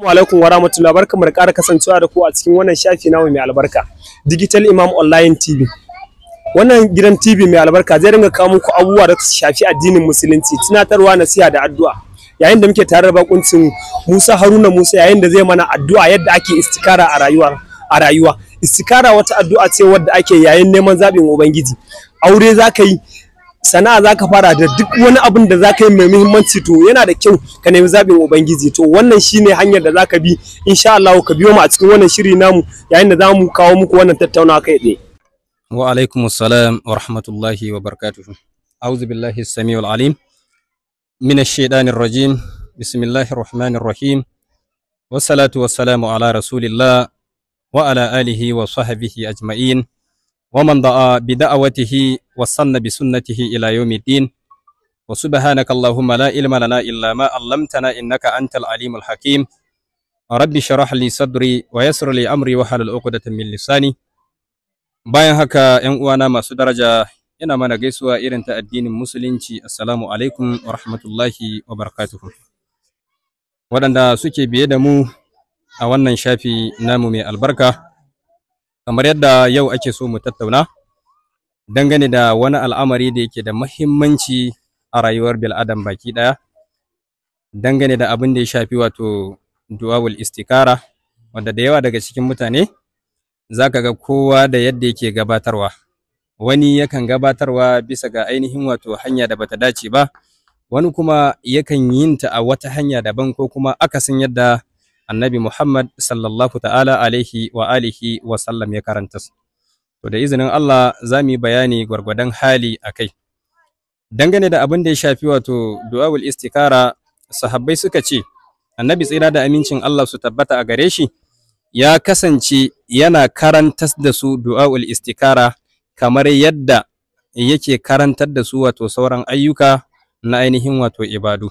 Assalamu alaikum wa rahmatullahi, barkamu da ƙara kasancewa da ku a cikin wannan shafi namu mai albarka, Digital Imam Online TV. Wannan gidan TV mai albarka zai ringa kawo muku abubuwa da su shafi addinin Musulunci, tunatarwa, nasiha da addu'a. Yayin da muke tare da bakuncin Musa Haruna Musa, yayin da zai mana addu'a yadda ake istikara a rayuwa. A rayuwa, istikara wata addu'a ce wadda ake yayin neman zaɓin Ubangiji. Aure za ka yi, sana'a za ka fara, da duk wani abin da za ka yi mai muhimmanci, to yana da kyau ka nemi zaɓin Ubangiji. To wannan shine hanyar da za ka bi, insha Allah. Ka biyo mu a cikin wannan shiri namu yayin da za mu kawo muku wannan tattaunawa kai tsaye. Wa alaikum assalam wa rahmatullahi wa barakatuhu. A'udhu billahi as-sami'ul alim min ash-shaytanir rajim. Bismillahir rahmanir rahim. Wassalatu wassalamu ala rasulillah wa ala alihi wa sahbihi ajma'in. Wa man da'a bi da'awatihi wa sanna bi sunnatihi ila yawmiddin. Wa subhanaka allahumma la ilma lana illa ma 'allamtana, innaka antal alimul hakim. Rabbi shrah li sadri wa yassir li amri wa halul 'uqdatan min lisani. Bayan haka, ‘yan uwana masu daraja, ina mana gaisuwa irin ta addinin Musulunci: assalamu alaikum wa rahmatullahi wa barakatuhu. Waɗanda suke biye da mu a wannan shafi namu mai albarka, kamar yadda yau ake so mu tattauna dangane da wani al'amari da yake da mahimmanci a rayuwar bil'adam baki ɗaya, dangane da abin da ya shafi wato du'awul istikara, wanda da yawa daga cikin mutane za ka ga kowa da yadda yake gabatarwa. Wani yakan gabatarwa bisa ga ainihin wato hanya da bata dace ba, wani kuma yakan yin ta a wata hanya daban, ko kuma akasin yadda Annabi Muhammad sallallahu ta'ala alaihi wa alihi wa sallam ya karanta su. To da izinin Allah za mu yi bayani gwargwadon hali a kai. Dangane da abin da ya shafi wato du'awul istikara, sahabbai suka ce Annabi, tsira da amincin Allah su tabbata a gare shi, ya kasance yana karantar da su du'a'ul istikara kamar yadda yake karantar da su wato sauran ayyuka na ainihin wato ibadu.